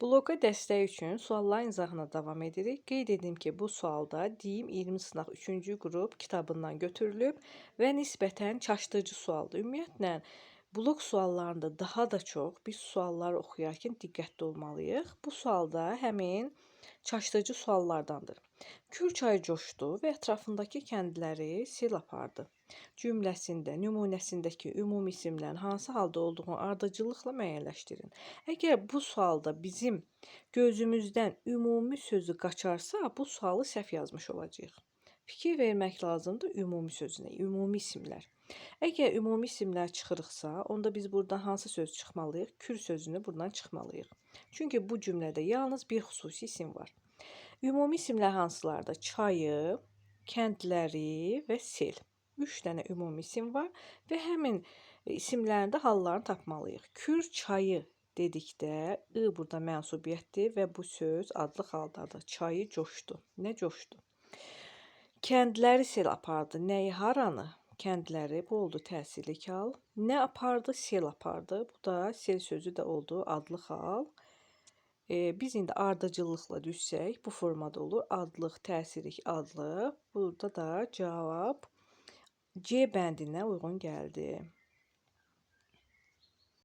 Bloqa dəstək üçün sualların izahına davam edirik. Qeyd edim ki, bu sualda Deyim 20 sınaq 3-cü qrup kitabından götürülüb və nisbətən çaşdırıcı sualdır. Ümumiyyətlə, blok suallarında daha da çox biz sualları oxuyarkən diqqətli olmalıyıq. Bu sualda həmin çaşdırıcı suallardandır. Kür çayı coşdu və ətrafındakı kəndləri sel apardı. Cümləsində, nümunəsindəki ümumi isimlərin hansı halda olduğunu ardıcıllıqla müəyyənləşdirin. Əgər bu sualda bizim gözümüzdən ümumi sözü qaçarsa, bu sualı səhv yazmış olacağıq. Fikir vermək lazımdır ümumi sözünə, ümumi isimlər. Əgər ümumi isimlər çıxırıqsa, onda biz buradan hansı söz çıxmalıyıq? Kür sözünü buradan çıxmalıyıq. Çünki bu cümlədə yalnız bir xüsusi isim var. Ümumi isimlər hansılardır? Çayı, kəndləri və sel. 3 dənə ümumi isim var və həmin isimlərin də hallarını tapmalıyıq. Kür çayı dedikdə i burada mənsubiyyətdir və bu söz adlıq haldadır. Çayı coşdu. Nə coşdu? Kəndləri sel apardı. Nəyi, haranı? Kəndləri, bu oldu təsirli hal. Nə apardı? Sel apardı. Bu da sel sözü də oldu adlıq hal. Biz indi ardıcıllıqla düşsək bu formada olur. Adlıq, təsirlik, adlıq. Burada da cavab C bəndinə uyğun gəldi.